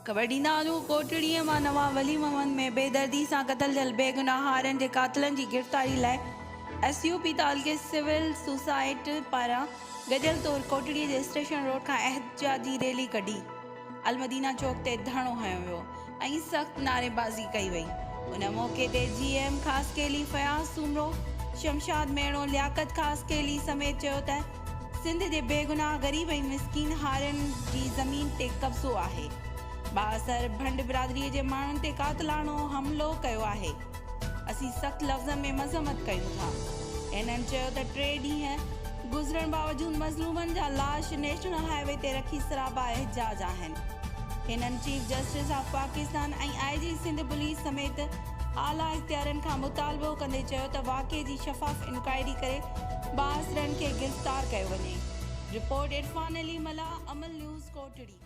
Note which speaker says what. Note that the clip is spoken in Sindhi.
Speaker 1: خبر ڏيندا هلون ڪوٽڙي مان نوان ولي محمد ۾ بيدردي سان قتل ٿيل بيگناهه هارين جي قاتلن جي گرفتاري لاء ايس يو پي تعلقي سول سوسائٽ پاران گڏيل طور ڪوٽڙي جي اسٽيشن روڊ کان احتجاجي ريلي ڪڍي المدينه چوڪ تي ڌرڻو هنيو ويو ۽ سخت نعريبازي ڪئي وئي. ان موقعي تي جي ايم خاصخيلي، فياض سومرو، شمشاد ميڻو، لياقت خاصخيلي سميت چيو ته سنڌ جي بيگناهه غريب ۽ مسڪين هارين جي زمين تي قبضو آهي. بااثر ڀنڊ برادري جي ماڻهن تي قاتلاڻو حملو ڪيو آهي. اسين سخت لفظن ۾ مذمت ڪيون ٿا. هنن چيو ته ٽي ڏينهن گذرڻ باوجود مظلومن جا لاش نيشنل هاء وي تي رکي سراپا احتجاج آهن. هنن chief justice of Pakistan ۽ I G Sindh police سميت اعليٰ اختيارين کان مطالبو ڪندي چيو ته واقعي جي شفاف انڪوائري ڪري بااثرن کي گرفتار ڪيو وڃي. رپورٽ، عرفان علي ملاح، امل نيوز، ڪوٽڙي.